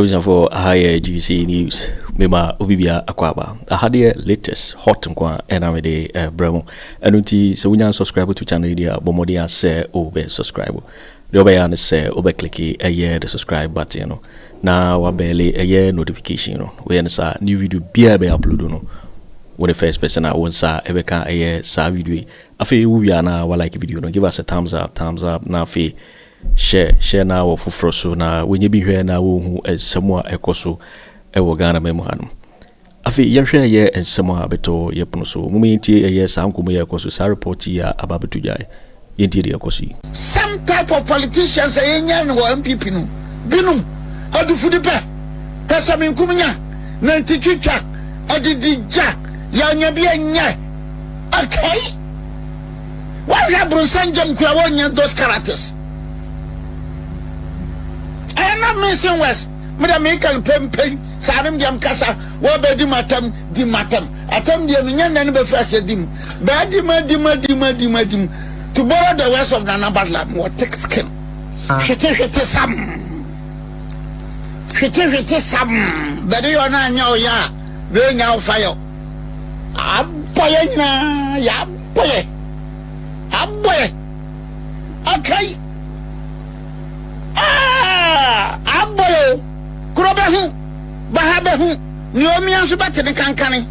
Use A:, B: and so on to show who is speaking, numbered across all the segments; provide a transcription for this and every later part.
A: Abusuafoɔ, aha yɛ GC News. Mema obi bia akɔ aba. Aha deɛ, latest hot nko a ɛna mede brɛ mu. Ɛno nti sɛ wonya subscribe to channel yi deɛ a, bɔ mmɔden a sɛ wobɛ subscribe. Deɛ wobɛyɛ ne sɛ wobɛ click ɛyɛ the subscribe button no na wa bell ɛyɛ notification no. Woyɛ no saa, new video biara bɛyɛ upload no, wo the first person a wo nsa ɛbɛka ɛyɛ saa video yi. Afei wo wie na wa like video no, give us a thumbs up, thumbs up, na afei share, share na wɔ foforɔ so na wɔnyɛ bi hwɛ na wɔhu nsɛm a ɛkɔ so ɛwɔ Ghana ma mu hanom. Afei yɛhwɛ ɛyɛ nsɛm a bɛtɔ yɛ pono so. Moma yɛntie ɛyɛ saa nkɔmmɔ yɛ ɛkɔ so, saa report yi a aba bɛto gyae. Yɛntie deɛ ɛkɔ so yi.
B: Some type of politicians a yɛnya no wɔ NPP no, binom adufudi pɛ pɛ sɛ menkum nya na nti twitwa adidi gya yɛanya bi anyɛ akai. Woahwɛ aborɔnsan gyam kura, wɔnyɛ those characters. I am not mincing words. Meda meka no pɛmpɛn saa ne deɛ mkasa wɔbɛdi matam di matam atam deɛ no nyɛ nnɛ no bɛfiri ahyɛ di mu bɛɛ di ma di ma di ma di ma di mu. To borrow the words of Nana Butler, wɔ thick skin, hwete hwete sam, hwete hwete sam, bɛde yɛ ɔno anyɛ ɔyɛ a bɛnya wo fa yɛ abɔ yɛ nyinaa yɛ abɔ yɛ abɔ yɛ akai abɔ yɛ o. Kuro bɛho baha bɛho nea omia nso bɛte ne kankane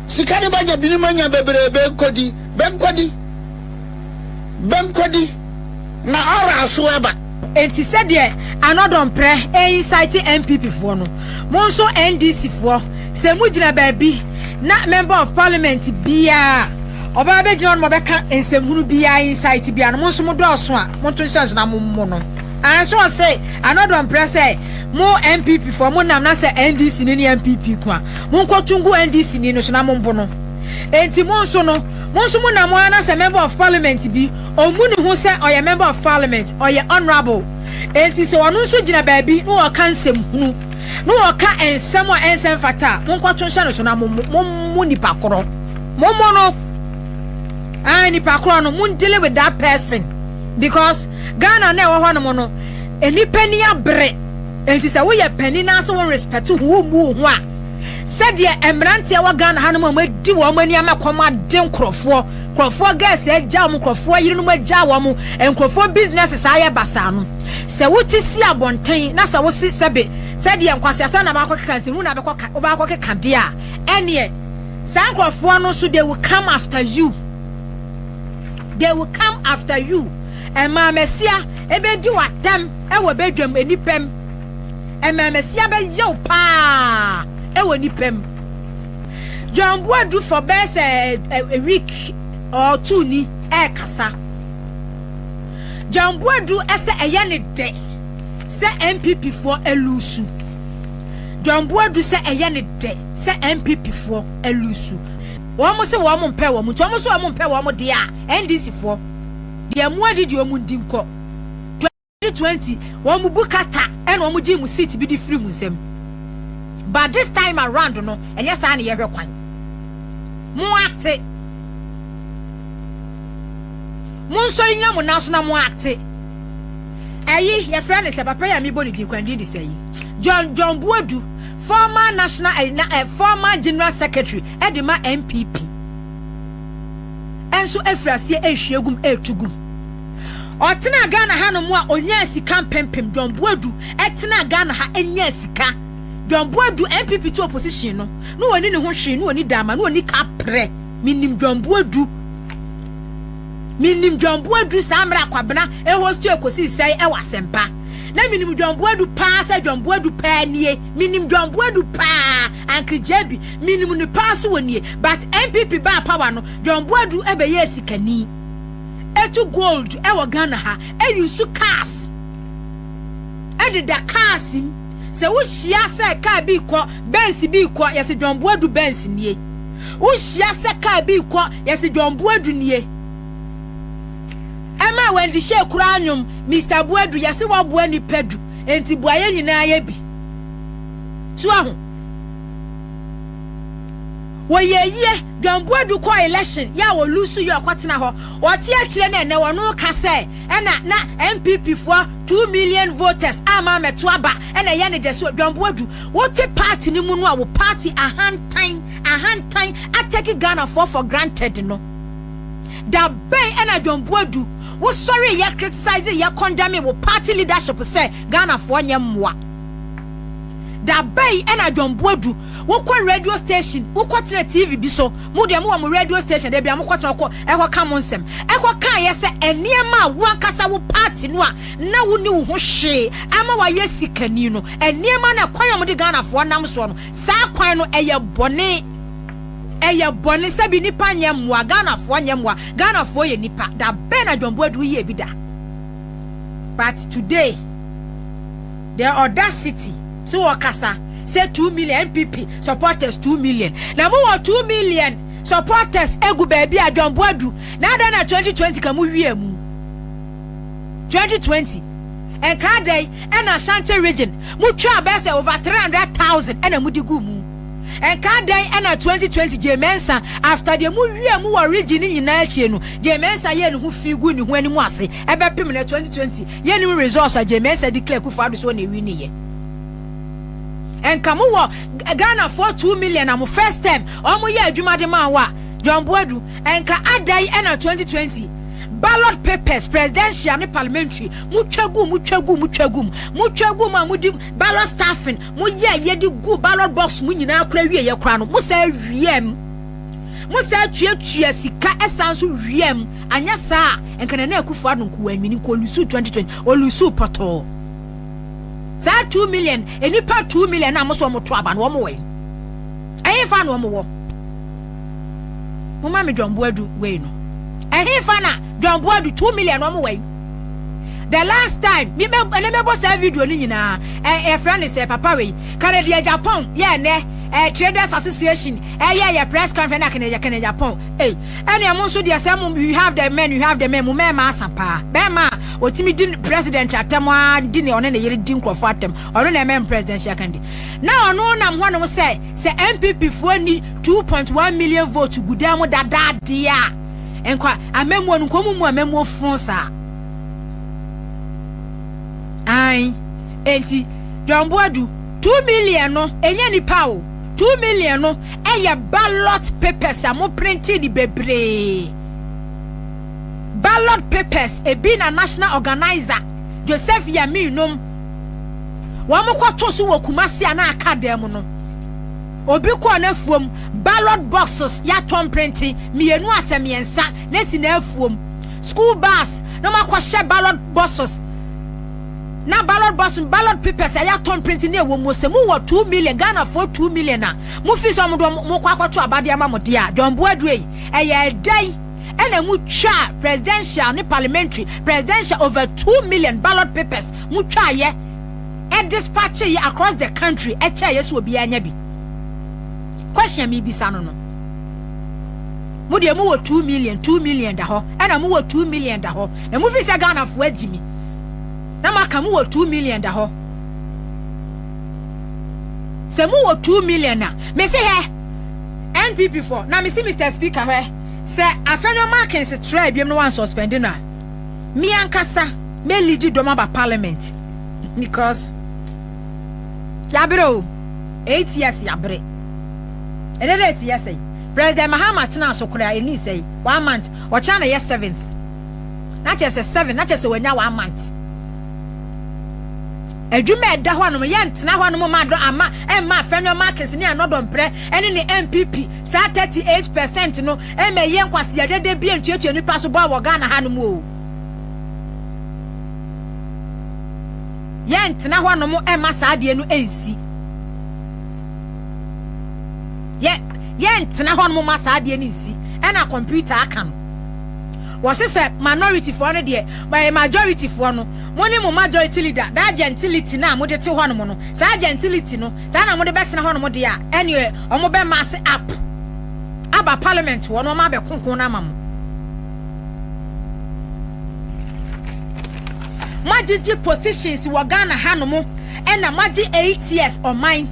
B: sika ne bɛgya binom anya bebree. Bɛnkɔdi, bɛnkɔdi, bɛnkɔdi na ɔra aso ɛba.
C: Enti sɛdeɛ Annoh-Dompreh incite NPP foɔ no, mo nso NDC foɔ, sɛ mo gyina baabi na member of parliament biara ɔbaa bɛgyina hɔ no ma ɔbɛka nsɛmhunu biara, incite biara no, mo nso mo dɔɔso a, mo nto nhyɛ nso na mo mo no anso. Ɔsɛ Annoh-Dompreh sɛ mo NPP foɔ, mo nam na sɛ NDC ni ne NPP ko a, mo nkɔto ngu NDC ni no so na mo mbo no. Enti mo nso no, mo nso mo nam hɔ na sɛ member of parliament bi ɔmu ne ho sɛ ɔyɛ member of parliament, ɔyɛ honourable, enti sɛ ɔno nso gyina baabi na wɔka nsɛm hunu na wɔka nsɛm a ɛnsɛm fata a, monkɔto nhyɛ no so na mo mo nipa korɔ mo mo no ah nipa korɔ no, mo deal with that person, because Ghana na ɛwɔ hɔ nom no, nipa ni abere. Enti sɛ woyɛ panin na sɛ wɔn respect ho, wɔn mu ho a, sɛdeɛ mmeranteɛ wɔ Ghana hanom a wɔadi wɔn ani ama kɔm ade nkurɔfoɔ, nkurɔfoɔ girls agya wɔn, nkurɔfoɔ yerenom agya wɔn, nkurɔfoɔ business saa yɛ basaa no, sɛ wote si abɔnten na sɛ wosi sɛbe sɛdeɛ nkwasiasa na baakɔ keka nsɛmhu na bɛkɔ ka wobakɔ keka deɛ a, ɛneɛ saa nkurɔfoɔ no nso, they will come after you, they will come after you. Ɛmaamasia ebedi w'atɛm ɛwɔ bedwam enipɛm, ɛmaamasia bɛyɛw paa ɛwɔ nipɛm. John Boadu for bɛɛ sɛ a week or two ni ɛɛkasa. John Boadu ɛsɛ ɛyɛ ne dɛ sɛ NPP foɔ ɛ lose. John Boadu sɛ ɛyɛ ne dɛ sɛ NPP foɔ ɛ lose. Wɔn mo sɛ wɔn mo mpɛ wɔn, nti wɔn nso wɔn mo mpɛ wɔn deɛ a, NDC foɔ deɛ mu adi deɛ wɔn di nkɔ 2020, wɔn mo bu kata ɛna wɔn gye mu seat bi di firi mu nsam. But this time around no, ɛnyɛ saa na yɛhwɛ kwan. Mo ate, mo nsɔre nyina mo nan so na mo ate. Ɛyi yɛfrɛ ne sɛ papa yi a mebɔ ne din kwan din de sɛ yi John Boadu, former national na former general secretary ɛde ma NPP, ɛnso efiri aseɛ ehwie gum, etu gum. Ɔtena Ghana ha no mu a onyaa sika mpempem. John Boadu ɛtena Ghana ha enyaa sika. John Boadu, NPP to opposition no na wɔni ne ho hwee, na wɔni dama, na wɔni kaprɛ. Minim John Boadu, minim John Boadu saa mmerɛ Akwabena ɛhɔ so ekosi sɛe ɛwɔ Asɛmpa na minim John Boadu paa sɛ John Boadu paa nie. Minim John Boadu paa, Uncle Jebi, minim ne paa so wɔ nie. But NPP baa power no, John Boadu ɛbɛyɛ sikani, etu gold ɛwɔ Ghana ha, ɛyi nso cars, ɛdeda cars mu. Sɛ wohyia sɛ kaa bi kɔ, Benz bi kɔ, yɛsɛ John Boadu Benz nie. Wohyia sɛ kaa bi kɔ, yɛsɛ John Boadu nie. Ɛma Wendy hyɛ kura anwom Mr Boadu, yɛsɛ waboa nipa du, nti buayɛ nyinaa yɛ bi so aho. Wɔyɛ yie. John Boadu kɔɔ election yɛ a wɔ lose yɛ ɔkɔtena hɔ. Ɔte akyire no ɛnɛ ɔno ka sɛ ɛna na NPP foɔ 2 million voters ama amɛto aba ɛna ɛyɛ ne dɛ. So John Boadu, wote party no mu no a, wo party ahantan ahantan atake Ghanafoɔ for granted no da bɛn ɛna John Boadu wosɔre yɛ criticize, yɛ condemn wo party leadership sɛ Ghanafoɔ nyɛ mmoa? Da bɛn ɛna John Boadu wokɔ radio station, wokɔ tena TV bi so? Mo deɛ, mowɔ mo radio station de bia mokɔ tena kɔ ɛkɔ ka mo nsɛm, ɛkɔ ka yɛ sɛ nneɛma a wo ankasa wo party no a na wo ne wo ho hwee ama wayɛ sikani no, nneɛma no kwan a wɔde Ghanafoɔ nam soɔ no, saa kwan no ɛyɛ bɔne, ɛyɛ bɔne. Sɛbi, nipa nyɛ mmoa, Ghanafoɔ nyɛ mmoa, Ghanafoɔ yɛ nipa. Da bɛn na John Boadu yɛ bi da? But today the audacity sɛ wɔkasa sɛ 2 million NPP supporters, 2 million, na mowɔ 2 million supporters egu baabi a, John Boadu, na adan na 2020 ka mu wie mu 2020 nka adan ɛna Ashanti Region mutwa bɛyɛ sɛ over 300,000 ɛna mu de gu mu. Nka adan ɛna 2020 Jean Mensa, after deɛ mu wie mu wɔ region ne nyinaa akyire no, Jean Mensa yɛ ne ho fi gu ne ho anim ase. Ɛbɛpem na 2020 yɛ ne results a Jean Mensa declare Akufo Addo so na ewi ne yɛ. Nka mo wɔ Ghanafoɔ 2 million na mo first term ɔmo yɛ adwuma de maa wa, John Boadu, nka adan ɛna 2020 ballot papers, presidential ne parliamentary, mo twa gu, mo twa gu, mo twa gu, mo twa gu mu a mo di ballot stuffing, mo yɛ yɛ de gu ballot box mu nyinaa kora wie yɛ kora no, mo sɛ wie mu, mo sɛ tuatua sika ɛsan so wie mu. Anyɛ saa nka Nana Akufo Addo nko wɔanwini, nka ɔlose 2020, ɔlose pɔtɔɔ. Saa 2 million nipa, 2 million na mo so ɔmo to aba no, wɔn wɔ yi ɛhe fa na wɔn wɔ? Mo ma mi John Boadu wei no, ɛhe fa na John Boadu 2 million wɔn wɔ yi? The last time mi bɛ ɛnɛ bɛ bɔ saa video no nyinaa, ɛfrɛ ne sɛ papa wei Kennedy Agyapong yɛ ɛnɛ Traders Association ɛyɛ yɛ press conference na Kennedy Agyapong ɛy ɛnna ɛmo nso deɛ sɛ mo, you have the men, you have the men. Mo mɛɛma asa paa, bɛɛma a otimi di president atɛm a di ne ɔne ne yere di nkurɔfoɔ atɛm, ɔno na ɛmɛn presidential candidate na ɔno nam hɔnom sɛ NPP foɔ ni 2.1 million vote gu dan mu dadadeɛ a nkwa amammuo no nkɔmu mu amammuo fun saa ayi. Enti John Boadu, 2 million no enye nipa o. 2 million no ɛyɛ ballot papers a mo printed bebree, ballot papers ebi na national organizer Joseph Yamin nom wɔn kɔto so wɔ Kumasi a na aka dan mu no. Obi kɔɔ n'afuom, ballot boxes yɛatɔn print mmienu asɛ mmiɛnsa na esi n'afuom, school bus na wɔn akɔhyɛ ballot boxes na ballot box, ballot papers a yɛatɔn print ne ɛwɔ mu. Sɛ mo wɔ 2 million Ghanafoɔ, 2 million a mo fi sɛ ɔmo de mo kɔ akɔto abadeɛ ama mo deɛ a, John Boadu yi, ɛyɛ ɛdɛn ɛna mo twa presidential ne parliamentary, presidential over 2 million ballot papers mo twa yɛ ɛdispatch yɛ across the country, ɛkyɛ yɛ so obiara nya bi? Question mi bisa no, mo deɛ mo wɔ 2 million, 2 million da hɔ, ɛna mo wɔ 2 million da hɔ na mo fi sɛ Ghanafoɔ agyi mi na mo aka mo wɔ 2 million da hɔ. Sɛ mo wɔ 2 million a, mesi hɛ NPP fo na mesi Mr Speaker, hɛ sɛ Afenyo Markins try ebiem no wan suspend no a, mi ankasa me lead dɔm aba parliament because yabere o, 8 years yabere. Ɛnɛ dɛ 8 years yi President Mahama tena so koraa ɛni sɛ one month, ɔkyerɛ na yɛ seventh, na kyerɛ sɛ seven, na kyerɛ sɛ wanya one month. Adwuma ɛda hɔ nom, yɛntena hɔ nom ma dɔ ama ɛmma Afenyo Markins ne Annoh-Dompreh ɛne ne NPP saa 38% no ɛmɛ yɛ nkwasi dede bi ntuatua nipa so bɔ wɔ Ghana ha nom o. Yɛntena hɔ nom ɛmma saa adeɛ no ɛnsi. Yɛ yɛntena hɔ nom ma saa adeɛ no nsi. Ɛna computer aka no, wɔsi sɛ minority foɔ no deɛ, ɛyɛ majority foɔ no, mo ne mo majority leader, that gentility na mo de te hɔ nom no, saa gentility no saa na mo de bɛtena hɔ nom deɛ a, ɛne ɔmo bɛ mass up aba parliament hɔ no, ɔmo abɛ konko no ama mo. Moagyegye positions wɔ Ghana hanom, ɛna moagye 8 years ɔman,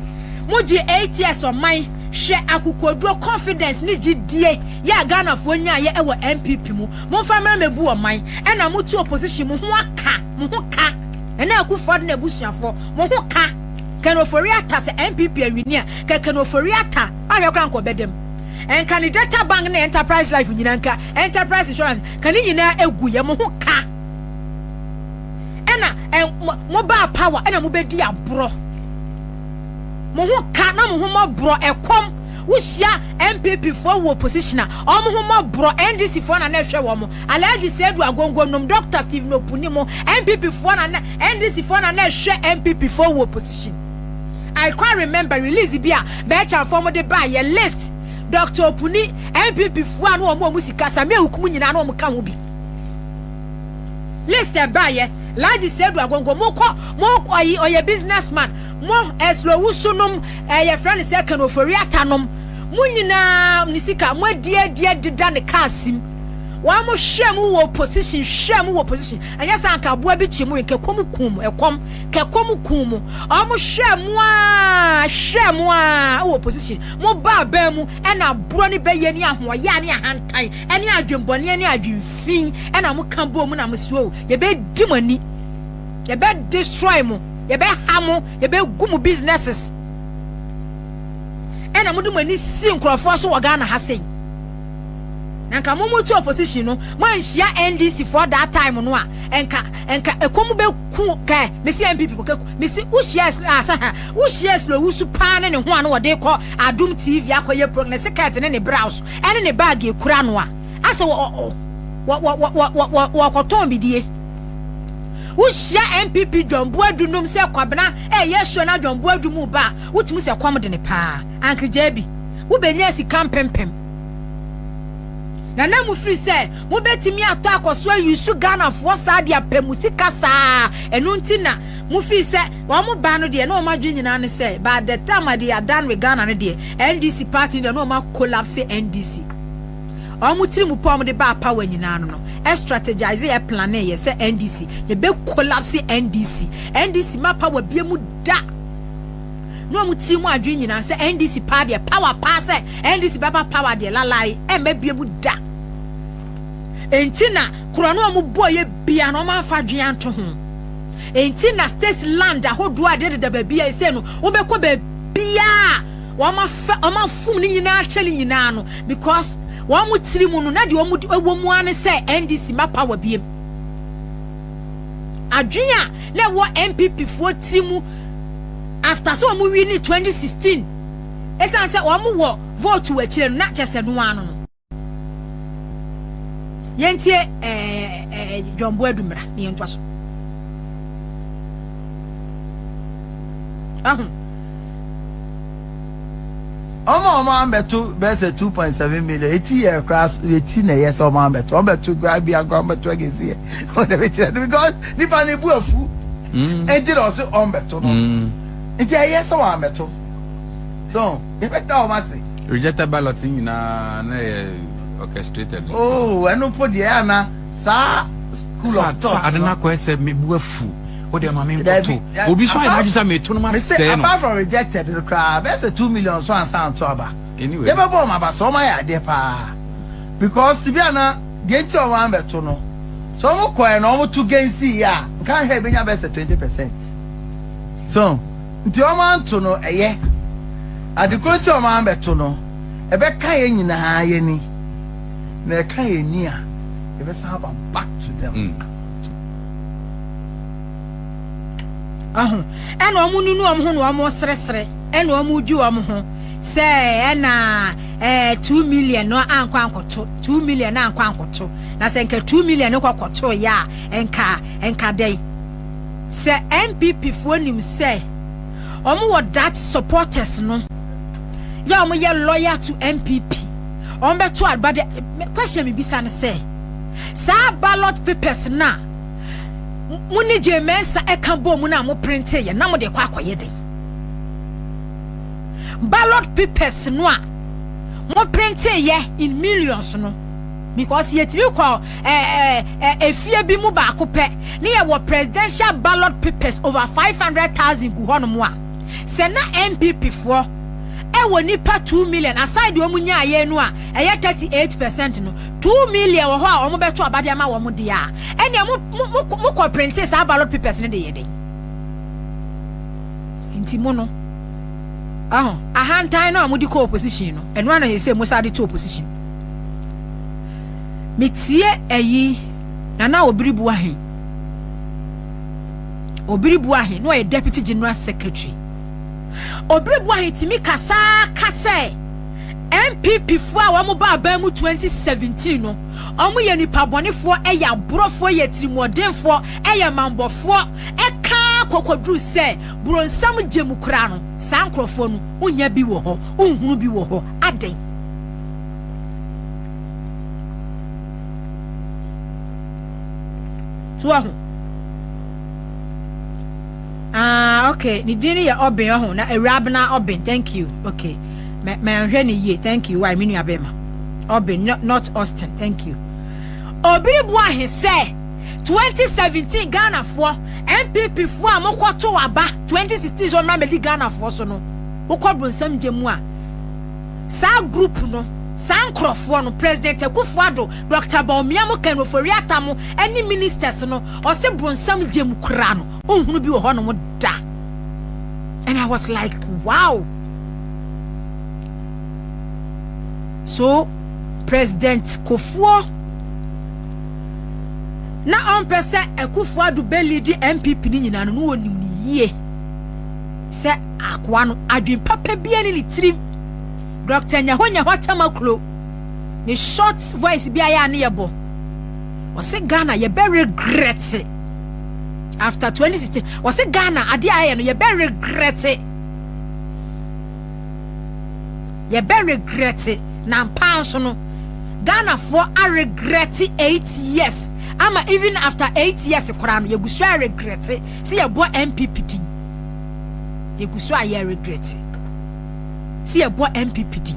C: mogye 8 years ɔman. Hwɛ akokoduro, confidence ne gyidie yɛ a Ghanafoɔ nyaeɛ wɔ NPP mu. Momfa mmra mmɛbu ɔman. Ɛna mote opposition mo ho aka, mo ho ka. Nana Akufo-Addo ne n'abusuafoɔ, mo ho ka. Ken Ofori-Atta sɛ NPP anwini a, nka Ken Ofori-Atta ahwɛ koraa nka ɔbɛda mu. Nka ne Data Bank ne Enterprise Life nyinaa nka Enterprise Insurance nka ne nyinaa egu yɛ mo ho ka. Ɛna mo baa power ɛna mo bɛdi aborɔ. Mo ho ka na mo ho mɔborɔ ɛkɔm. Wohyia NPP foɔ wɔ opposition a wɔn ho mɔborɔ NDC foɔ na na ɛhwɛ wɔn. Alhaji Seidu Agongo nom Doctor Stephen Opuni mo NPP foɔ na na NDC foɔ na na ɛhwɛ NPP foɔ wɔ opposition. I quite remember release bi a Bɛɛkyanfoɔ mo de baa yɛ list Doctor Opuni NPP foɔ a na wɔn wɔn sika Samia Wukumu nyinaa na wɔn ka ho bi. List ɛbaa yɛ Alhaji Seidu Agongo mo kɔ mo ɔyi ɔyɛ business man mo Eslo Wusu nom ɛyɛ frɛ no sɛ Ken Ofori Atta nom mo nyinaa ne sika mo adi adi adeda ne kaa sim. Wɔn mo hwɛ mu wɔ opposition hwɛ mu wɔ opposition ɛnyɛ sɛ anka aboa bi kyi mu nka ɛkɔm kum mu ɛkɔm ka ɛkɔm kum mu wɔn mo hwɛ mu aa hwɛ mu aa wɔ opposition mo ba abɛn mu ɛna aborɔ ne bɛyɛ ne ahoɔyɛ ne ahantan ɛne adwenbɔne ne adwenfin ɛna mo ka bɔ mu na mo so yɛbɛ di mo ani yɛbɛ destroy mo yɛbɛ ha mo yɛbɛ gu mo businesses ɛna mo de mo ani si nkurɔfoɔ so wɔ Ghana ha sei. Na nka mo mo ti opposition no mo anhyia NDC for that time no a nka nka ɛkɔm bɛ ku kɛ mesi NPP ko kɛ mesi wohyia asa ha wohyia slow wusu paa ne ne ho a no wɔde kɔ Adum TV akɔyɛ program ne skirt ne ne blouse ɛne ne bag ekura no a asɛ wɔ wɔ wɔ wɔ wɔ wɔkɔtɔn bidie wohyia NPP John Boadu nom sɛ kwabena ɛyɛ show na John Boadu mu ba wotumi sɛ kɔm de ne paa ankegya bi wobɛnya sika mpempem Na na mo firi sɛ mobɛtumi atɔ akɔso ayusu Ghanafoɔ saa de apɛ mo sika saa, ɛno nti na mo firi sɛ wɔn ba no deɛ na wɔn adwene nyinaa ne sɛ by the time they are done with Ghana no deɛ NDC party no deɛ na wɔn a collapse NDC. Wɔn tiri mu pɔ wɔn de baa power nyinaa no no strategize yɛ plane yɛ sɛ NDC yɛbɛ collapse NDC NDC ma power bie mu da. Na wɔn tiri mu adwene nyinaa sɛ NDC paa deɛ power paa sɛ NDC bɛba power deɛ lalai ɛmma bie mu da. Enti na korɔ no wɔn bɔ yɛ bia na wɔn amfa adwene anto ho. Enti na state land ahodoɔ a deɛ deda baabi a ɛsɛ no wobɛkɔ baabi a wɔn afa wɔn afom ne nyinaa akyɛ ne nyinaa no because wɔn tiri mu no na deɛ wɔn wɔ mu ara ne sɛ NDC ma power biem. Adwene a na ɛwɔ NPP foɔ tiri mu after sɛ wɔn win 2016 ɛsiane sɛ wɔn wɔ vote wɔ akyire no na kyɛ sɛ no ano no yɛntie ɛɛ ɛɛ John Boadu mmra na yɛntoa so ahu.
B: Ɔmo a ɔmo ambɛto bɛyɛ sɛ 2.7 million eti yɛ koraa eti na ɛyɛ sɛ ɔmo ambɛto ɔmo bɛto koraa bi ankora ɔmo bɛto against yɛ ɔmo na bɛkyerɛ no because nipa no ebu afu mm. eti na ɔse ɔmo bɛto no mm. nti ɛyɛ sɛ wɔn ambɛto so yɛbɛda ɔmo ase.
D: Rejected ballot nyinaa na yɛ orchestrated.
B: Oh ɛno po deɛ ana saa school of thought.
D: Ade na akɔyɛ sɛ mebu afu. O deɛ ma me nkɔto. Obi so ayɛ n'adwene sɛ meto no ma sɛɛ no.
B: Apart from rejected no koraa bɛyɛ sɛ 2 million so ansa anto aba. Anyway. Yɛbɛbɔ wɔn aba so wɔn ayɛ adeɛ paa because bi ana deɛ nti a wɔn ambɛto no so wɔn kɔɛ na wɔn to gensi yɛ a nka ahwɛ ebenya bɛyɛ sɛ 20%. So nti wɔn anto no ɛyɛ adekoro nti a wɔn ambɛto no ɛbɛka yɛn nyinaa yɛn ni na ɛka yɛn ni a yɛbɛsan aba back to them.
C: Ɔho ɛna wɔn nunu wɔn ho na wɔn seresere ɛna wɔn dwi wɔn ho sɛ ɛna ɛɛ 2 million no ankɔ ankɔto 2 million ankɔ ankɔto na sɛ nka 2 million no kɔ kɔto yɛ a nka nka dɛn sɛ NPP foɔ nim sɛ wɔn wɔ that supporters no yɛ wɔn yɛ loyal to NPP wɔn bɛto aba de. Question mi bisa no sɛ saa ballot papers na mo ne Jean Mensa ɛka bɔ mu na mo printe yɛ na mo de kɔ akɔyɛ den ballot papers no a mo printe yɛ in millions no because yɛtumi kɔ ɛɛ ɛɛ efie bi mu baako pɛ ne yɛ wɔ presidential ballot papers over 500,000 gu hɔnom a sɛ na NPP foɔ. Ɛwɔ nipa 2 million aside deɛ wɔn nyaayɛ no a ɛyɛ 38% no, 2 million wɔ hɔ a wɔn bɛto aba de ama wɔn deɛ a, ɛnna mo mo mo mo kɔ print saa ballot papers no de yɛ den. Nti mo no ɔho ahantan no a mo de kɔ opposition no, ɛno ana yɛ sɛ mo sa de to opposition. Metie ɛyi Nana Obiri Buahe, Obiri Buahe na ɔyɛ deputy general secretary. Obiri Buahe tumi kasaa kasɛ NPP foɔ a wɔn ba aban mu 2017 no, wɔn yɛ nipa bɔnefoɔ, ɛyɛ aborɔfoɔ, yɛ tirimɔdenfoɔ, ɛyɛ mambɔfoɔ. Ɛka kɔkɔduru sɛ borɔnsam gye mu koraa no, saa nkurɔfoɔ no wonya bi wɔ hɔ, wonhunu bi wɔ hɔ adɛn? So ɔho, ah, okay, ne din no yɛ Ɔbɛn ɔho na Awurabena Ɔbɛn. Thank you. Okay, mɛ mɛnhwɛ ne yie. Thank you. Why, me nua bɛrima Ɔbɛn, not Austin. Thank you. Obiri Buahe sɛ 2017 Ghanafoɔ, NPP foɔ a mokɔto aba 2016 sɛ ɔmmra mɛdi Ghanafoɔ so no, wokɔ bronsam gye mu a, saa group no, saa nkurɔfoɔ no, President Akufo Addo, Dr Bawumia mo, Ken Ofori Atta mo ne ministers no, ɔse bronsam gye mu koraa no, nhunu bi wɔ hɔnom da. And I was like, wow. So President Kufuor na ɔmpɛ sɛ Akufo Addo bɛlead NPP no nyinaa no, no wɔnim no yie sɛ akoa no adwen papa bia ne ne tirim. Dr Nyaho Nyaho Tamaklo ne short voice bi a yɛ a ne yɛbɔ, ɔsɛ Ghana yɛbɛ regret after 2016. Ɔsɛ Ghana adeɛ a ayɛ no, yɛbɛ regret, yɛbɛ regret. Na mpa nso no, Ghanafoɔ aregret 8 years ama even after 8 years koraa no, yɛgu so aregret sɛ yɛbɔ NPP din. Yɛgu so a yɛ regret sɛ yɛbɔ NPP din,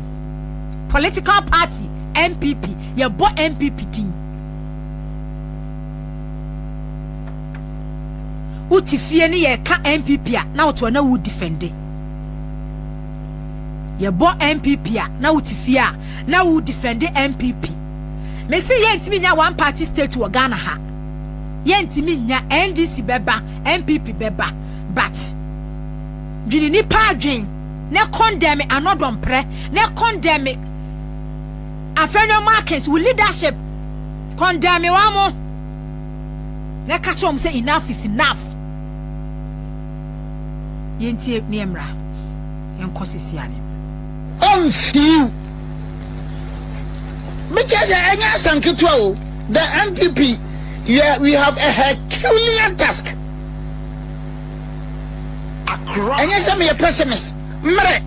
C: political party NPP, yɛbɔ NPP din. Wote fie ne yɛka NPP a, na wote hɔ na wo defend. Yɛbɔ NPP a, na wote fie a na wo defend NPP. Mesi yɛntumi nya one party state wɔ Ghana ha. Yɛntumi nya. NDC bɛba, NPP bɛba, but dwene nipa adwen na condemn Annoh-Dompreh na condemn Afenyo Markins wo leadership, condemn wa mo na ka kyerɛ wɔn sɛ enough is enough. Yɛntie ne mmra nkɔ sisi ane.
B: Ɔnfiw mekyerɛ sɛ ɛnyɛ asɛm ketewa o. The NPP, yeah, we have a Herculean task. Ɛnyɛ sɛ meyɛ pessimist mmerɛ,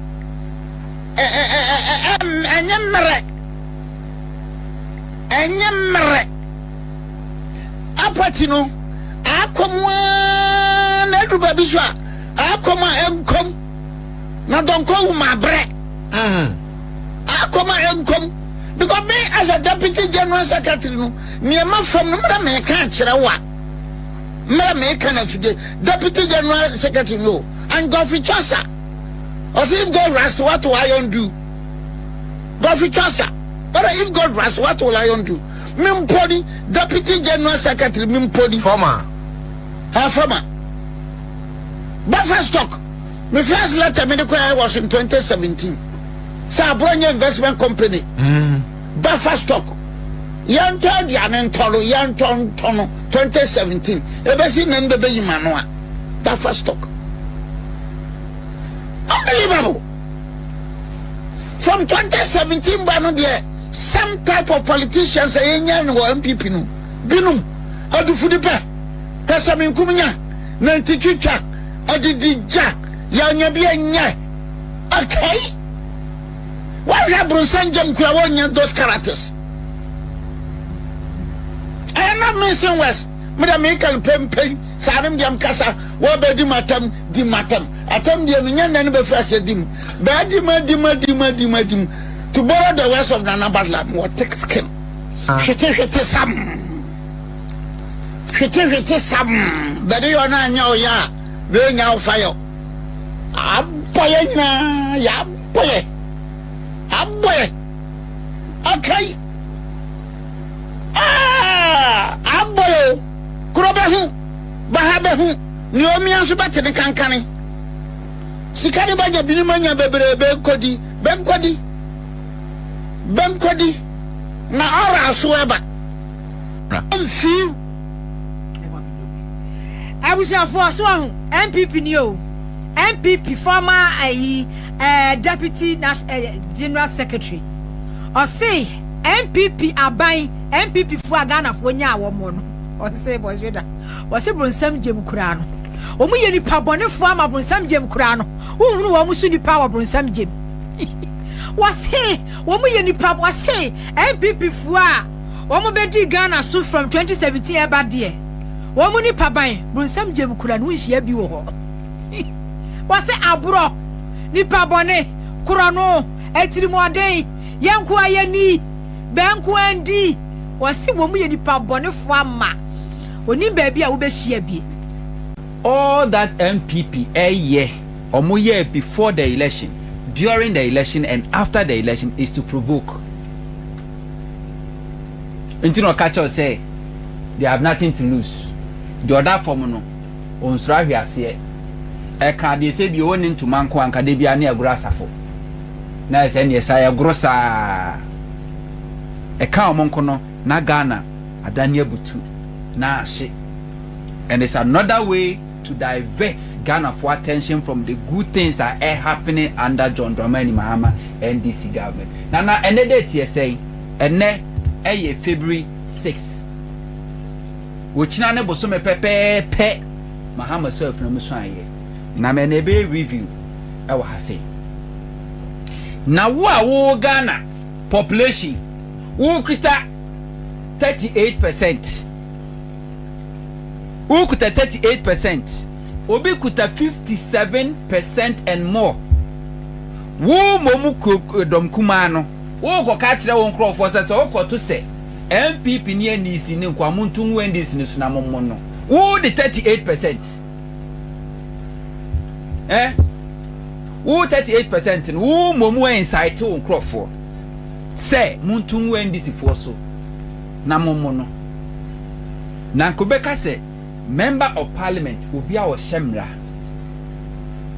B: ɛnyɛ mmerɛ, ɛnyɛ mmerɛ. Apathy no akɔ mu aa na aduru baabi so a akɔ mu a ɛnkɔm na dɔnkɔ wu ma abrɛ akɔ mu a ɛnkɔm, because me as a deputy general secretary no, nneɛma fam no, mmerɛ meka akyerɛ wo a, mmerɛ meka na afidie deputy general secretary no and Godfrey Chaucer ɔsɛ, "If God rust, what will iron do?" Godfrey Chaucer ɔsɛ, "If God rust, what will iron do?" Me mpo ni deputy general secretary, me mpo ni
E: former.
B: Ha, former buffer stock. Me first letter me de kɔ was in 2017 sɛ Abronye Investment Company buffer stock, yɛntɔ aduane ntɔ no, yɛntɔ ntɔ no 2017 ebesi nnan bɛbɛ yi ma no a buffer stock. Unbelievable. From 2017 ba no deɛ, some type of politicians a yɛnya no wɔ NPP no binom adufudi pɛ pɛsɛmenkum nya nantitwitwa adidi gya yɛanya bi anyɛ. Okay, wɔhwɛ abronsam gyam kura wɔnya those characters. I am not mincing words. Meda meka no pɛmpɛn saa no deɛ mkasa wɔbɛdi matam di matam atam deɛ no nyɛ nnɛ no bɛfiri ahyɛ di mu bɛɛ di ma di ma di ma di ma di mu. To borrow the words of Nana Butler, wɔ thick skin, hwete hwete sam, hwete hwete sam bɛde yɛ ɔno anyɛ ɔyɛ a bɛnya wo fa yɛ abɔ yɛ nyinaa yɛabɔ. Abɔ yɛ. Abɔ yɛ. Akai. Ah! Abɔ yɛ o. Kuro bɛhu. Baha bɛhu. Nea omia nso bɛte ne kankane. Sika ne bɛnya binom anya bebree bɛnkɔdi. Bɛnkɔdi. Bɛnkɔdi. Na ɔra so ɛba. Mfii.
C: Abusuafoɔ so ahu NPP ni o. NPP former ayi deputy general secretary. Ɔse NPP aban NPP foɔ a Ghanafoɔ nyaa wɔn no. Ɔse bɔsweda. Ɔse bronsam gyem koraa no. Wɔn yɛ nipa bɔnefoɔ ama bronsam gyem koraa no. Wohunu wɔn so nipa wɔ bronsam gyem. Wɔse wɔn yɛ nipa, wɔse NPP foɔ a wɔn bɛdi Ghana so from 2017 ɛba deɛ. Wɔn nipa ban bronsam gyem koraa no wonhyia bi wɔ hɔ. Wɔse aborɔ, nipa bɔne, korɔno, atirimuɔden, yɛn nko ara yɛni, bɛn nko ara ndi. Wɔse wɔn yɛ nipa bɔnefoɔ ama onim baabi a wobɛhyia bi.
D: All that NPP ɛyɛ, ɔmo yɛ before the election, during the election and after the election is to provoke. Nti na ɔka kyerɛw sɛ they have nothing to lose. Deɛ ɔda fam no, ɔnsoro ahwe aseɛ. Ɛka adeɛ sɛ bi ɔwɔ ne ntoma nko anka de bia ne agorɔ asafo. Na ɛsɛ neɛ sa yɛgoro saa. Ɛka ɔmo nko no na Ghana adane abutu na ahye. And it's another way to divert Ghana for attention from the good things that are happening under John Dramani Mahama NDC government. Na na ɛnɛ date yɛ sɛn? Ɛnɛ ɛyɛ February 6. Wɔkyina ne bosome pɛpɛɛpɛ Mahama so afuna mu so ayɛ. Na mɛ na ɛbɛyɛ review ɛwɔ ha sei. Na wo a wo Ghana population wo kita 38%. Wo kuta 38%. Obi kuta 57% and more. Wo mmom dɔm kumaa no, wo kɔka kyerɛ wo nkurɔfoɔ sɛ wokɔto sɛ NPP ne NDC ne nkoa monto ngu NDC no so na mommɔ no. Wo de 38%. Eh? Wo 38% no, wo mmom incite wo nkurɔfoɔ sɛ monto ngu NDC foɔ so na mommɔ no. Na nka wobɛka sɛ member of parliament, obi a ɔhyɛ mmara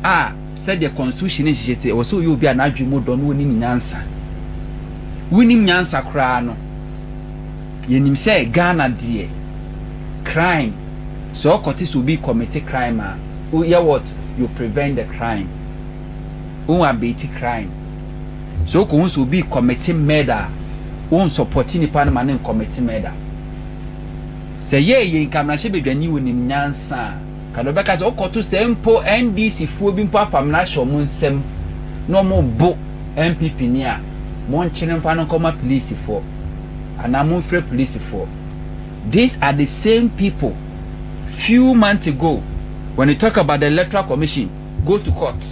D: a sɛdeɛ constitution no nhyehyɛ sɛ ɛwɔ sɛ ɔyɛ obi a n'adwene mu dɔ na onim nyansa. Wonim nyansa koraa no, yɛnim sɛ Ghana deɛ, crime, sɛ ɔkɔte sɛ obi commit crime a, woyɛ what? You prevent the crime. Wo abate crime. Sɛ wokɔhu sɛ obi commit murder a, wo support nipa no ma ne ncommit murder. Sɛ yɛ yɛ nkamrahyɛ badwani wɔ nim nyansa a, ka deɛ ɔbɛka sɛ wokɔto sɛ mpo NDC foɔ bi mpo apam no ahyɛ ɔmo nsam na ɔmo bo NPP ni a, monkyere mfa no nkɔma polisifoɔ anaa momfrɛ polisifoɔ. These are the same people few months ago, when you talk about the Electoral Commission, go to court.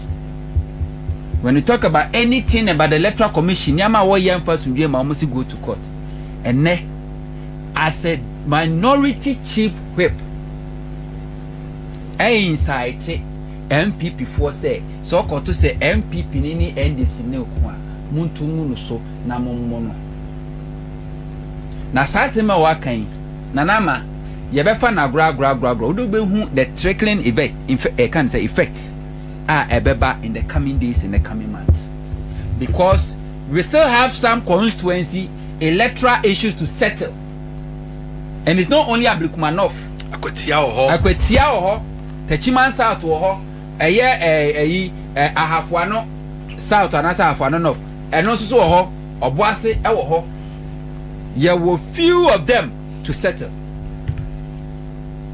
D: When you talk about anything about the Electoral Commission, nneɛma a wɔyɛ mfa asomdwe ma wɔn si go to court. Ɛnɛ, as a minority chief whip, ɛincite NPP foɔ sɛ ɔkɔto sɛ NPP ne NDC ne ko a, monto ngu no so na mommɔ no. Na saa asɛm a wɔaka yi, Nana Ama, yɛbɛfa no agorɔ agorɔ agorɔ agorɔ. Wode wobɛhu the trickling effect, ɛka no sɛ effect a ɛbɛba in the coming days, in the coming months. Because we still have some constituency electoral issues to settle. And it's not only Ablekuma North.
E: Akwatia wɔ hɔ.
D: Akwatia wɔ hɔ, Techiman South wɔ hɔ, ɛyɛ ɛyi Ahafoano South anaasɛ Ahafoano North, ɛno nso so wɔ hɔ, Ɔboase ɛwɔ hɔ. Yɛwɔ few of them to settle.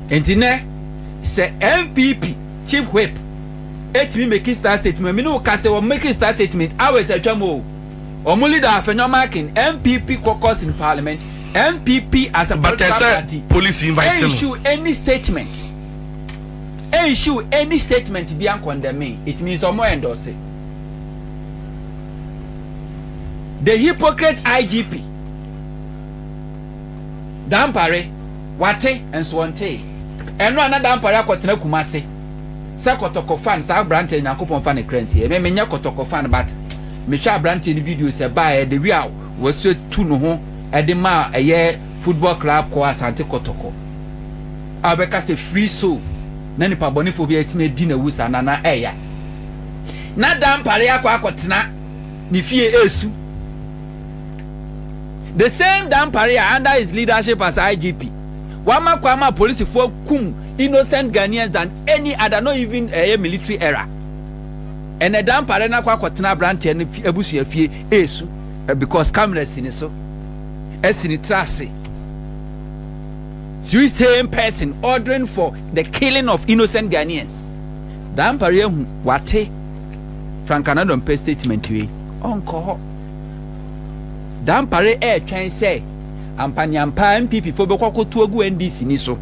D: Nti nɛ sɛ NPP chief whip etimi making star statement, mi ni wo ka sɛ wɔn making star statement hours atwa mu o. Wɔn leader Afenyo Markin, NPP caucus in parliament, NPP as a
E: But
D: political
E: ɛsɛ
D: party
E: police invite no.
D: Issue any statement, issue any statement bi condemning it means ɔmo endorse it. The hypocrite IGP Dampare wate nso ɔnte ɛno a na Dampare akɔtena Kumase sɛ Kɔtɔkɔ fan. Saa aberanteɛ, Nyankopɔn fa ne kra nsie. Ɛmɛ menyɛ Kɔtɔkɔ fan, but Mehwɛ aberanteɛ no video sɛ baeɛ the way a wɔsɛ tu ne ho de ma ɛyɛ football club kɔ Asante Kɔtɔkɔ a wɔbɛka sɛ free soul na nipa bɔnefoɔ bi atumi adi na wu saa na na ɛya na Dampare akɔ akɔtena ne fie esu. The same Dampare a under his leadership as IGP wama kwan ma polisifoɔ kum innocent Ghanaians than any other, not even ɛyɛ military era. Ɛnɛ Dampare no akɔ akɔtena aberanteɛ no abusua fie esu because camera si ne so, ɛsi ne tiri ase. So same person ordering for the killing of innocent Ghanaians. Dampare ehu wate Frank Annoh-Dompreh statement wei, ɔnkɔ hɔ. Dampare ɛɛtwɛn sɛ ampanyampa NPP fo bɛkɔ akɔto agu NDC ni so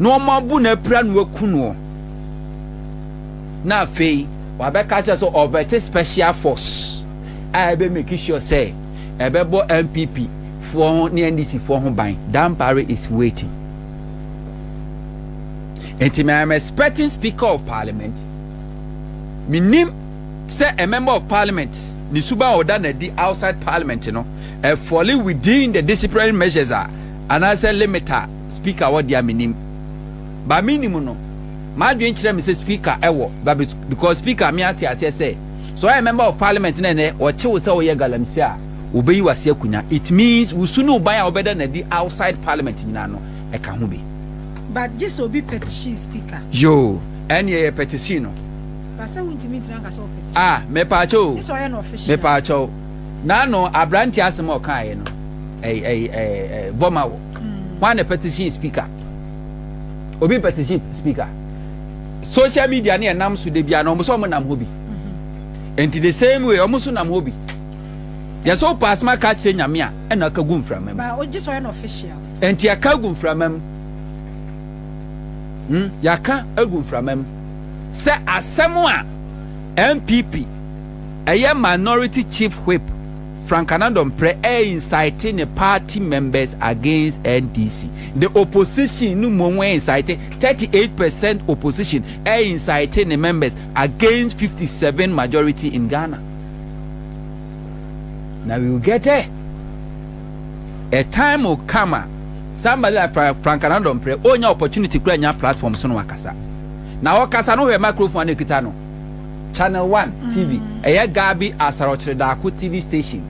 D: na wɔn abu na apira no aku noɔ, na afei wabɛka kyerɛ sɛ ɔbɛte special force a ɛbɛ make sure sɛ ɛbɛbɔ NPP foɔ ho ne NDC foɔ ho ban. Dampare is waiting. Nti I am expecting Speaker of Parliament, minim sɛ a member of Parliament ne suban a ɔda n'adi outside Parliament no ɛfall within the disciplinary measures a anaasɛ limit a Speaker wɔ deɛ minim ba minim no, m'adwene kyerɛ mi sɛ Speaker ɛwɔ ba, because Speaker mi ate aseɛ sɛ so ɔyɛ member of Parliament na ɛnɛ ɔkye wo sɛ ɔyɛ galamsey a, obeyi wase akonnwa. It means wusu ne ban a ɔbɛda n'adi outside Parliament nyinaa no ɛka ho bi.
C: But gye sɛ obi petition Speaker.
D: Yoo, ɛne ɛyɛ petition no.
C: But sɛ wontumi ntena nka sɛ wɔ petition.
D: Ah, mepaakyɛw o.
C: Gye sɛ ɔyɛ no official.
D: Mepaakyɛw, n'ano aberante asɛm a ɔkaeɛ no, ɛy ɛy ɛy ɛy vɔma wɔ wɔn na petition Speaker. Obi petition Speaker, social media ne ɛnam so de bia na wɔn nso wɔn nam hɔ bi. Nti the same way wɔn nso nam hɔ bi yɛsɛ ɔpa asɛm aka kyerɛ Nyame a ɛna aka gu mframa mu.
C: But gye sɛ ɔyɛ no official.
D: Nti aka gu mframa mu, yɛaka agu mframa mu sɛ asɛm a NPP ɛyɛ Minority Chief Whip Frank Annoh-Dompreh ɛ incite ne party members against NDC, the opposition no mu wɔn incite 38% opposition ɛ incite ne members against 57 majority in Ghana. Now we will get there. A time will come a somebody like Frank Annoh-Dompreh onya opportunity kura nya platform so no wakasa na ɔkasa no, hwɛ microphone na ekita no, Channel One TV, ɛyɛ Gabby Asare Otchere-Darko TV station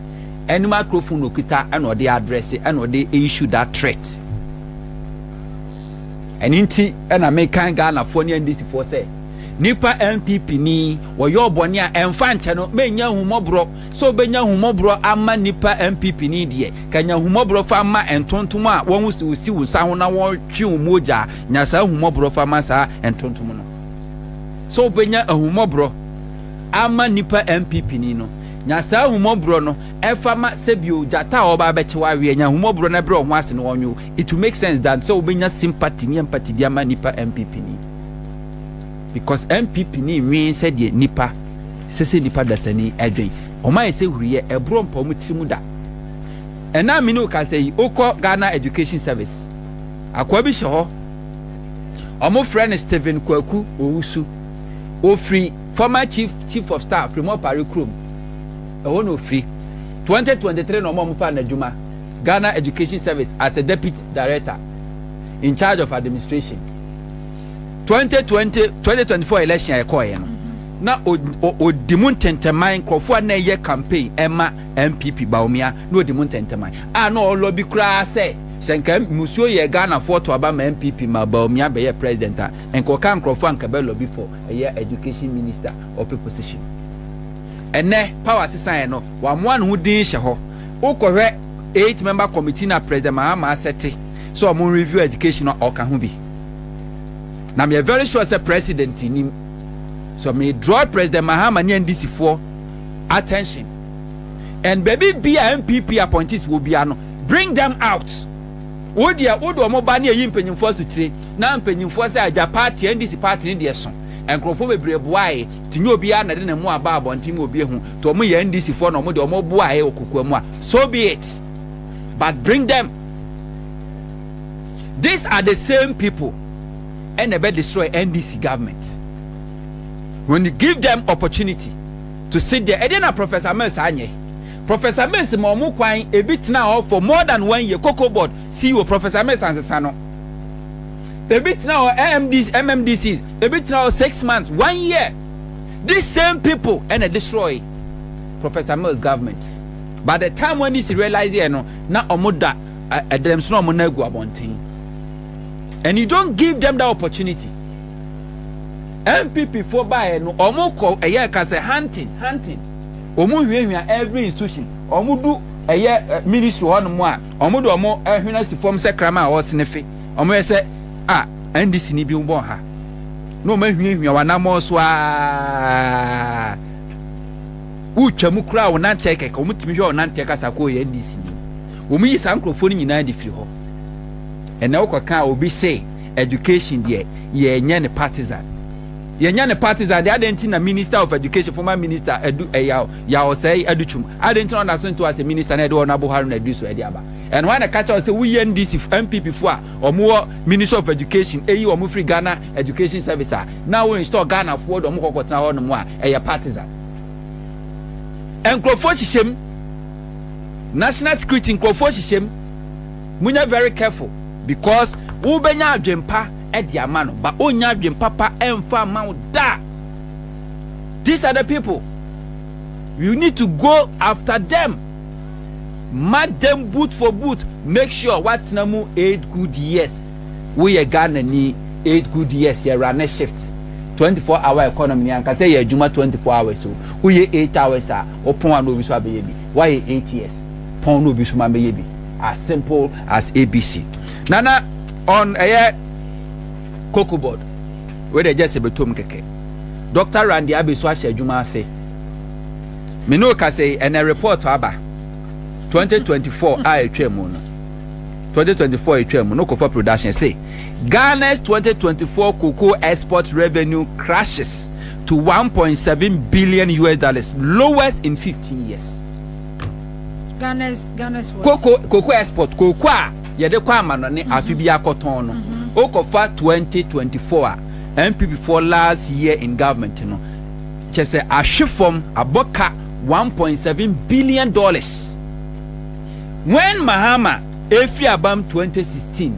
D: ɛne microphone na okita ɛna ɔde address ɛna ɔde issue that threat. Ɛne nti ɛna mekan Ghanafoɔ ne NDC foɔ sɛ nipa NPP ni wɔyɛ ɔbɔne a ɛmfa nkyɛ no, menya ahumɔborɔ sɛ wobɛnya ahumɔborɔ ama nipa NPP ni deɛ, ka nya ahumɔborɔ fa ma ntontom a wɔn si si wo nsa ho na wɔtwe wo mogya. Nya saa ahumɔborɔ fa ma saa ntontom no. Sɛ wobɛnya ahumɔborɔ ama nipa NPP ni no, nya saa ahumɔborɔ no ɛfa ma sɛbio gyata a ɔba abɛkye waweɛ. Nya ahumɔborɔ no ɛbrɛ ɔho ase no ɔnwo. It will make sense than sɛ wobɛnya sympathy ne empathy di ama nipa NPP ni, because NPP ni nwee sɛdeɛ nipa sɛ nipa dasani ɛdwen ɔmo ayɛ sɛ huriyɛ ɛborɔ mpa ɔmo tiri mu da. Ɛna mi ne okasa yi, okɔ Ghana Education Service, akoa bi hyɛ hɔ, ɔmo frɛ no Stephen Kwaku Owusu. Ofiri former chief of staff firi Mɔpare kurom ɛhɔ na ofiri. 2023 na ɔmo a ɔmo fa n'adwuma Ghana Education Service as a deputy director in charge of administration. 2020 2024 election a ɛkɔɔyɛ no na odi mu ntɛntɛman nkurɔfoɔ a na ɛyɛ campaign ɛma NPP Bawumia na odi mu ntɛntɛman a na ɔlɔ bi koraa sɛ nka musuo yɛ Ghanafoɔ to aba ma NPP ma Bawumia bɛyɛ president a, nka ɔka nkurɔfoɔ a nka bɛ lobby for ɛyɛ education minister ɔpɛ position. Ɛnɛ power sisan yɛ no, wamoa ne ho din hyɛ hɔ. Wokɔhwɛ eight member committee na President Mahama asɛte sɛ ɔmo review education no, ɔka ho bi. Na meyɛ very sure sɛ President nim so. Me draw President Mahama ne NDC foɔ attention and baabi bi a NPP appointees wɔ bia no, bring them out. Wo deɛ, wo de ɔmo ba ne eyi mpanyinfoɔ asotire na mpanyinfoɔ sɛ agya party NDC party ne deɛ so nkurɔfoɔ bebree boae te nye obiara na de ne mu aba abɔnten mu obi ehu te ɔmo yɛ NDC foɔ na ɔmo de ɔmo boae wɔ kokoa mu a, so be it, but bring them. These are the same people ɛna ɛbɛ destroy NDC government when you give them opportunity. to sit there. Ɛdeɛ na Professor Mills anyɛ? Professor Mills ma ɔmo kwan ebi tena hɔ for more than one year. Cocoa Board CEO, Professor Mills ansesa no. Ebi tena hɔ MMDC, MMDCs ebi tena hɔ 6 months, one year. These same people ɛna destroy Professor Mills government. By the time when this realize yɛ no, na ɔmo da ɛdɛm so na ɔmo na egu abɔnten, and you don't give them that opportunity. NPP fo baayɛ no, ɔmo kɔ ɛyɛ kasa hunting, hunting. Ɔmo hwiahwia every institution. Ɔmo du ɛyɛ ministry hɔnom a, ɔmo de ɔmo ɛhwene si fam sɛ kraman a ɔsene fe. Ɔmo yɛ sɛ a NDC ni bi bɔ ha na ɔmo ahwiahwia wɔn anamɔ so aa wotwa mu koraa, wɔn nanteɛ kɛkɛ, wɔn tumi hwɛ wɔn nanteɛ kasa kɔ yɛ NDC ni. Wɔn yi saa nkurɔfoɔ no nyinaa de firi hɔ. Ɛnna wokɔka a, obi se education deɛ, yɛnyɛ ne partisan, yɛnyɛ ne partisan deɛ. Adan ti na Minister of Education, former minister Edu ɛyaw Yaw Osei Adutwum, adan ti na ɔna so nto ase minister na ɛde wɔn abo Haruna Iddrisu ɛde aba? Ɛna wɔn na kakyɛ sɛ woyɛ NDC, NPP fo a wɔn wɔ Ministry of Education, eyi wɔn firi Ghana Education Service a na wɔn install Ghana foɔ de wɔn kɔkɔ tena hɔ nom a ɛyɛ partisan. Nkurɔfoɔ hyehyɛ mu, national security nkurɔfoɔ hyehyɛ mu. Munya very careful because wobɛnya adwempa ɛde ama no ba, onya adwempa pa ɛmfa ama wo da. These are the people you need to go after them, match them boot for boot. Make sure watena mu 8 good years. Woyɛ Ghana ni, 8 good years yɛ run shift, 24 hour economy ni ankasa yɛ adwuma 24 hours o. Woyɛ 8 hours a, wopɔn a na obi so abɛyɛ bi. Wayɛ 8 years, pɔn na obi so ma bɛyɛ bi. As simple as ABC. Nana on ɛyɛ Cocoa Board wey de gye sɛ bɛtɔm kɛkɛ. Dr Randy Abbey so ahyɛ adwuma ase. Mene o kasa yi, ɛnɛ report aba 2024 a ɛtwa mu no, 2024 ɛtwa mu no, kɔfa production say Ghana's 2024 cocoa export revenue crashes to US$1.7 billion, lowest in 15 years.
C: Ghana's what?
D: Cocoa export, cocoa a yɛde kɔ amanɔne afe bi akɔtɔn no, okɔfa 2024 a NPP for last year in government no, kyɛ sɛ ahwe fam abɔka $1.7 billion. When Mahama efiri abam 2016,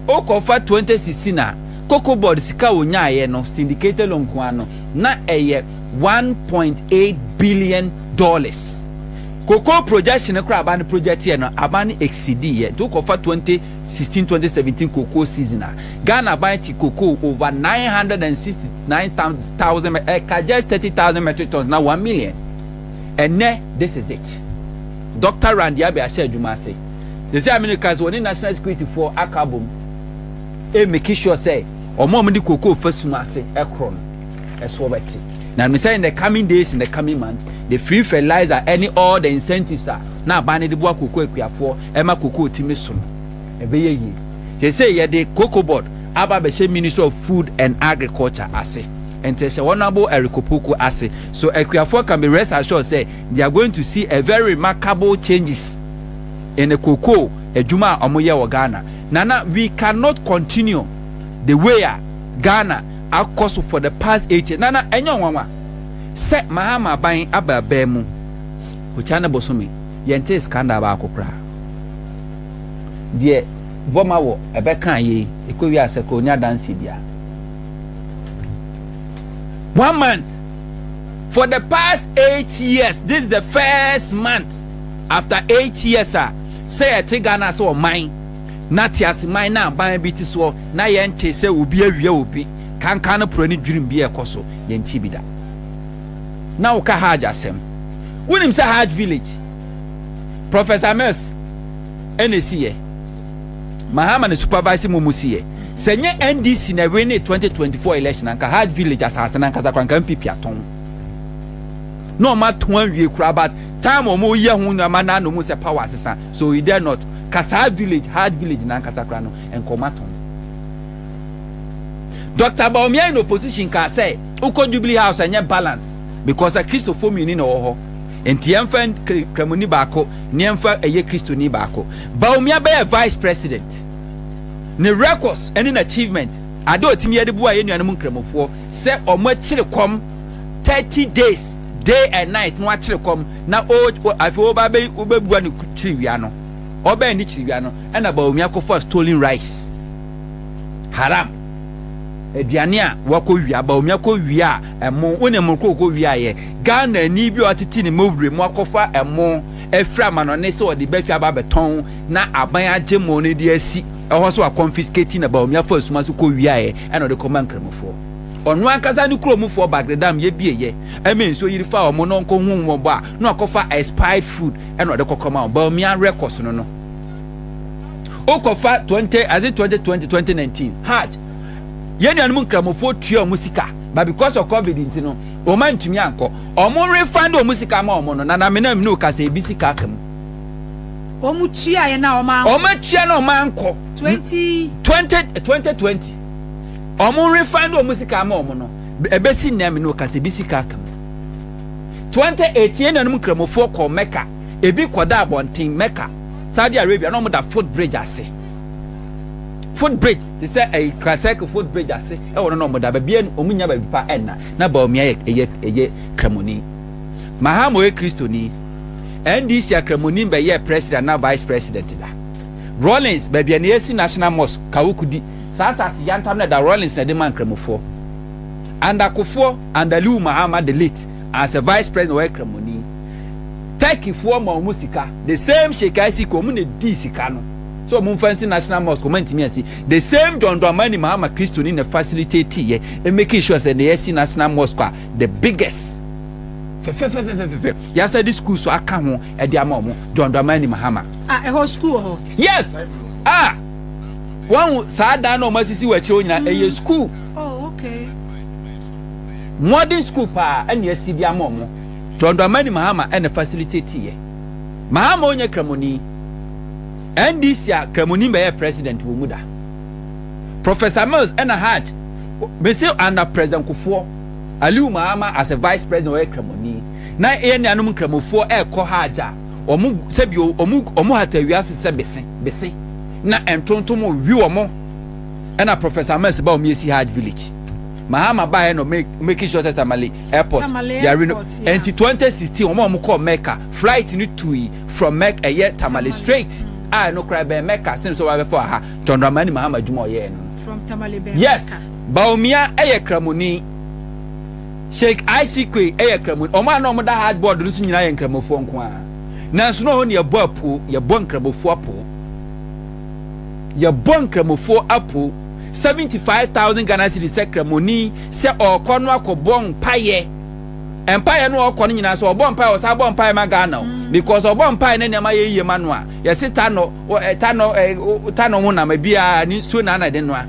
D: okɔfa 2016 a Cocoa Board sika onyaayɛ no, syndicated loan nko ano na ɛyɛ $1.8 billion. Cocoa projection koraa, aba no project yɛ no, aba no exceed yɛ. Nti wokɔfa 2016 2017 cocoa season a, Ghana aban ti cocoa over 969,000, ɛka just 30,000 metric tons na 1 million. Ɛnɛ this is it. Dr Randy Abbey ahyɛ adwuma ase sisi aminu ka sɛ wɔne national security foɔ aka abom e make sure sɛ ɔmo a wɔde cocoa fa sum ase ɛkorɔ no ɛso ɔbɛte na mesɛ in the coming days, in the coming month, the free fertilizer ɛne all the incentives a na aban no de boa cocoa akuafoɔ ɛma cocoa timi so no ɛbɛyɛ yie. Sɛ yɛde Cocoa Board aba abɛhyɛ Ministry of Food and Agriculture ase, nti ɛhyɛ Honourable Eric Opoku ase, so akuafoɔ can be rest assured say they are going to see a very remarkable changes in the cocoa adwuma a wɔyɛ wɔ Ghana. Nana, we cannot continue the way a Ghana akɔ so for the past 8 years. Nana, ɛnyɛ nwanwa sɛ Mahama aban aba abɛn mu okya ne bosome, yɛnte scandal baako koraa deɛ vɔma wɔ ɛbɛka yie ekɔ wi asɛ kɔ onya adansi bia one month. For the past 8 years, this is the first month after 8 years a sɛ yɛte Ghana sɛ ɔman na te ase man na aban bi te soɔ na yɛnte sɛ obi awia obi kankan no puro ne dwirim bi ɛkɔ so, yɛnte bi da. Na woka Hajj asɛm, wonim sɛ Hajj Village, Professor Mills ɛna esi yɛ, Mahama na supervise mu mu si yɛ. Sɛ nye NDC na ɛwɛ ne 2024 election, anka Hajj Village asase na nkasa kora nka NPP atɔn na ɔmo atɔn awie kora. But time ɔmo yɛ ho nneɛma na anum sɛ power asesa, so he dare not kasa village, Hajj Village na nkasa kora no nka ɔmo atɔn. Dr Bawumia in opposition ka sɛ wokɔ Jubilee House, ɛnyɛ balance because Kristofo mmienu na ɛwɔ hɔ, nti yɛmfa kramoni baako ne yɛmfa ɛyɛ Kristoni baako. Bawumia bɛyɛ vice president, ne records ɛne n'achievement ade a otimi yɛde boa yɛn nuanom nkramofoɔ sɛ ɔmo akyere kɔm 30 days. Day and night na wakyere kɔm na o afei ɔba bɛ wobɛbua ne kyiriwia no, ɔbɛn ne kyiriwia no ɛna Bawumia kɔfa stolen rice, haram aduane a wakɔ wia. Bawumia kɔ wia a ɛmo wo ne mo kɔ kɔ wia yɛ Ghana ni bi a ɔtete ne mɔwure mu akɔfa ɛmo afiri amanɔne sɛ ɔde bɛfi aba abɛtɔn na aban agye mo no de asi ɛhɔ so aconfiscate, na Bawumia fa asuma so kɔ wia yɛ ɛna ɔde kɔma Nkramofoɔ. Ɔno ankasa ne kuromufoɔ Bagredam yɛbie yɛ ɛmɛ nsuo yiri fa ɔmo na ɔnkɔ hu wɔn bɔ a na ɔkɔfa expired food ɛna ɔde kɔkɔma wɔn. Bawumia records no wokɔfa 20 ase 2020, 2019 Hajj, yɛn nuanom Nkramofoɔ tua ɔmo sika, but because of COVID nti no ɔmo antumi ankɔ. Ɔmo refund ɔmo sika ma ɔmo no nana mena mu ne okasa ebi sika aka mu.
C: Wɔn tua yɛ na wɔn ankɔ.
D: Ɔmo atua na ɔmo ankɔ.
C: 20.
D: 2020 ɔmo refund ɔmo sika ama ɔmo no, ɛbɛsi nnɛ mi ne okasa ebi sika aka mu. 2018 nuanom Nkramofoɔ kɔ Mecca, ebi kɔda abɔnten Mecca, Saudi Arabia, na ɔmo da foot bridge ase, foot bridge te sɛ ɛyi Kasɛk foot bridge ase ɛwɔ no na ɔmo da baabi a ɔmo nya baabi pa. Ɛnna na Bawumia yɛ ɛyɛ Kramoni. Mahama ɔyɛ Kristoni. NDC akramoni bɛyɛ president na vice president da Rawlings baabi a na yɛsi National Mosque Kawukudi saa asase yantam na da Rawlings na ɛde ma Nkramofoɔ. Andakofoɔ Andaliu Mahama the late as a vice president ɔyɛ Kramoni. Turkeyfoɔ ma ɔmo sika, the same Sheikh Isik, ɔmo na di sika no so ɔmo nfa nsi National Mosque, ɔmo ntumi asi. The same John Dramani Mahama Kristoni na facilitate yɛ e making sure sɛ na yɛsi National Mosque a the biggest fɛfɛfɛfɛfɛ yasa de school so aka ho ɛde ama ɔmo. John Dramani Mahama.
C: Ah, ɛhɔ school wɔ hɔ?
D: Yes, ah, wɔn saa dan na ɔmo asisi wɔ akyire hɔ nyinaa ɛyɛ school.
C: Oh, okay.
D: Modern school paa ɛna esi de ama ɔmo. John Dramani Mahama ɛna facilitate yɛ. Mahama onye Kramoni. NDC a Kramoni bɛyɛ president wɔ mu da Professor Mills ɛna Hajj bɛsi under President Kufuor, Aliu Mahama as a vice president ɔyɛ Kramoni, na ɛyɛ nuanom Nkramofoɔ ɛɛkɔ Hajj a ɔmo sɛbi ɔmo hata wiase sɛ bese bese na ntontom wi wɔn, ɛna Professor Mills ba ɔmo yɛsi Hajj Village. Mahama baayɛ no making sure sɛ Tamale Airport
C: Tamale
D: yare no.
C: Airport, yeah.
D: Nti 2016 wɔn a wɔn kɔɔ Mecca, flight no tui from Mecca ɛyɛ Tamale
C: Tamale.
D: straight a ɛno koraa bɛn Mecca sen so wɔabɛfɔ aha. John Dramani Mahama adwuma ɔyɛɛ no.
C: From Tamale bɛn
D: Yes.
C: Mecca.
D: Bawumia ɛyɛ Kramoni, Sheikh ICK ɛyɛ Kramoni, ɔmo a na ɔmo da Hajj Board no nso nyinaa yɛ Nkramofoɔ nko ara. Nanso na ɔmo ne yɛbɔ apo, yɛbɔ Nkramofoɔ apo, yɛbɔ Nkramofoɔ apo 75,000 Ghana cedis sɛ Kramoni sɛ ɔrekɔ no akɔbɔ mpayɛ. Mpaeɛ no ɔkɔ no nyinaa sɛ ɔbɔ mpaeɛ, ɔsan bɔ mpaeɛ ma Ghana o, because ɔbɔ mpaeɛ ne nneɛma yɛ yie ma no a yɛsi ta no ɛ ta no ɛ ta no ho nam ebiara ne nsuo na ana de noa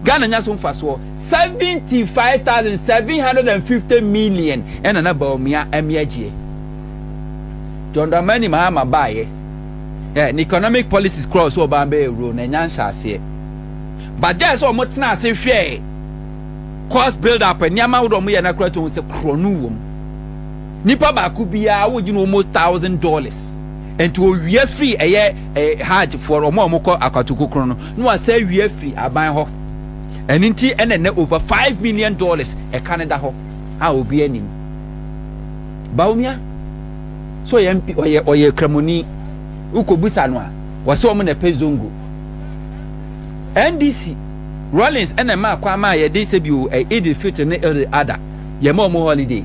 D: Ghana nya so mfasoɔ. 75,750 million ɛna na Bawumia ɛmi agyeɛ. John Dramani Mahama baayɛ ɛ ne economic policies korɔ so ɔbaa bɛyɛ wuro na ɛnya nhyɛ aseɛ, but gye sɛ ɔmo tena ase hwɛ cost build up, nneɛma ahodoɔ ɔmo yɛ na kora to ho sɛ korɔno wɔ mu. Nipa baako biara wogye no almost $1,000, nti owia firi ɛyɛ Hajj foɔ, ɔmo a ɔmo kɔ akwato kokoro no na wasa awia firi aban hɔ. Ɛno nti ɛna ɛnɛ over $5 million ɛka ne da hɔ a obi anim. Bawumia so ɔyɛ MP, ɔyɛ Kramoni. Wokɔbusa no a wɔsɛ ɔmo na ɛpɛ zongo. NDC Rawlings ɛna ɛma akwan ma yɛde sɛ bi o Eid Fitr ne Eid Adha yɛma ɔmo holiday.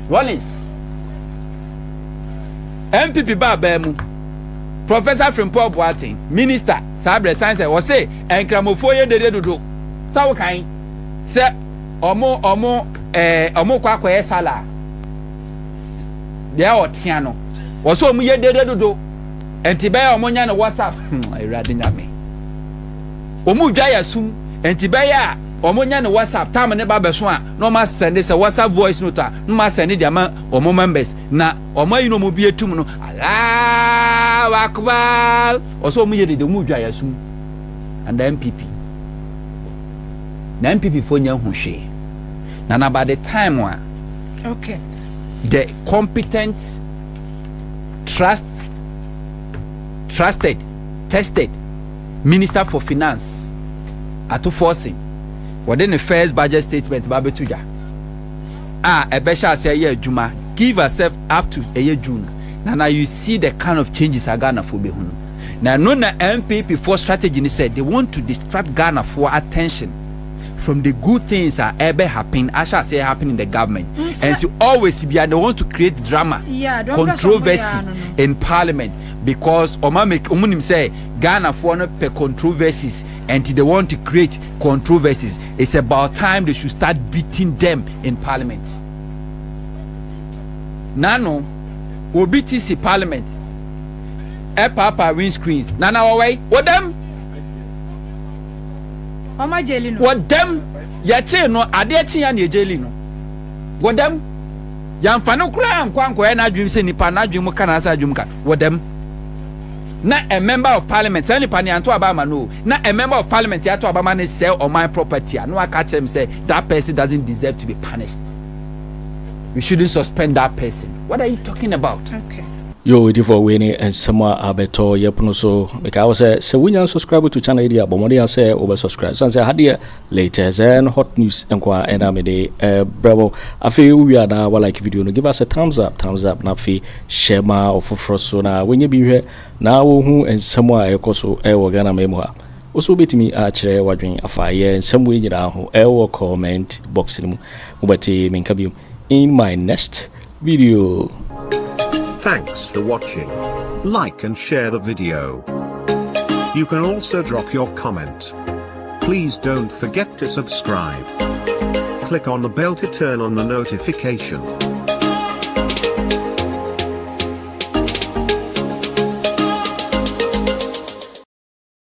D: Rawlings. NPP ba abaa mu, Professor Frimpong Boateng, minister saa abirɛ science, wɔse Nkramofoɔ yɛ dede dodo sɛ wokan sɛ ɔmo kɔ akɔyɛ sala deɛ ɔtea no, wɔsɛ ɔmo yɛ dede dodo nti bɛyɛ ɔmo nya no WhatsApp. Awurade Nyame, ɔmo dwa yɛ sum nti bɛyɛ a ɔmo nya no WhatsApp tam ne ba bɛso a na ɔmo asend sɛ WhatsApp voice note a na ɔmo asend de ama ɔmo members na ɔmo ayi na ɔmo bi etum no Allahu Akbar. Ɔsɛ ɔmo yɛ dede, ɔmo dwa yɛ sum. And the NPP na NPP fo nya ho hwee na by the time a the competent, trusted, tested Minister for Finance Ato Forson wɔde ne first budget statement ba abɛto dwa. a ɛbɛhyɛ ase ɛyɛ adwuma, give yourself up to ɛyɛ June na na you see the kind of changes a Ghanafoɔ bɛhu no. Na ɛno na NPP foɔ strategy ne sɛ they want to distract Ghanafoɔ attention from the good things a ɛbɛ happen, ahyɛ aseɛ happen in the government. And so always bia they want to create drama,
C: Yeah, deɛ ɔmpɛ sɛ ɔmo yɛ
D: controversy
C: ano no.
D: in parliament, because ɔma make ɔmo nim sɛ Ghanafoɔ no pɛ controversies and they want to create controversies. It's about time they should start beating them in parliament. Nano obi ti si parliament ɛpaapaa windscreens, nana wɔwɔ yi wɔdɛm.
C: Ɔma jail no.
D: Wɔdɛm, yɛkyee no adeɛ kye ya na yɛjail no. Wɔdɛm, yɛmfa no koraa nkɔ ankɔyɛ n'adwene sɛ nipa n'adwene mu ka na asa adwene mu ka. Wɔdɛm na a member of parliament, saa nipa ne yanto aba ama no o, na a member of parliament yɛato aba ama no sell ɔman property a, na waka kyerɛ m sɛ that person doesn't deserve to be punished, we shouldn't suspend that person. What are you talking about?
C: Okay.
A: Yo, ɛdifoɔ, wei ne nsɛm a abɛtɔ yɛpono so. Meka wo sɛ wonya subscribe to channel yi deɛ a, bɔ mmɔden a sɛ wobɛ subscribe, sane sɛ hadeɛ latest and hot news nko a ɛna mede brɛ wo. Afei wowie a, na walike video no, give us a thumbs up, thumbs up, na afei hyɛ ma ɔfoforɔ so na wɔnyɛ bi hwɛ na wɔhu nsɛm a ɛkɔ so ɛwɔ Ghana ma mu ha. Wo so wobɛtumi akyerɛ w'adwen afa yɛ nsɛm wei nyinaa ho ɛwɔ comment box no mu. Mobɛte menka biom in my next video.
F: Thanks for watching. Like and share the video. You can also drop your comment. Please don't forget to subscribe. Click on the bell to turn on the notification.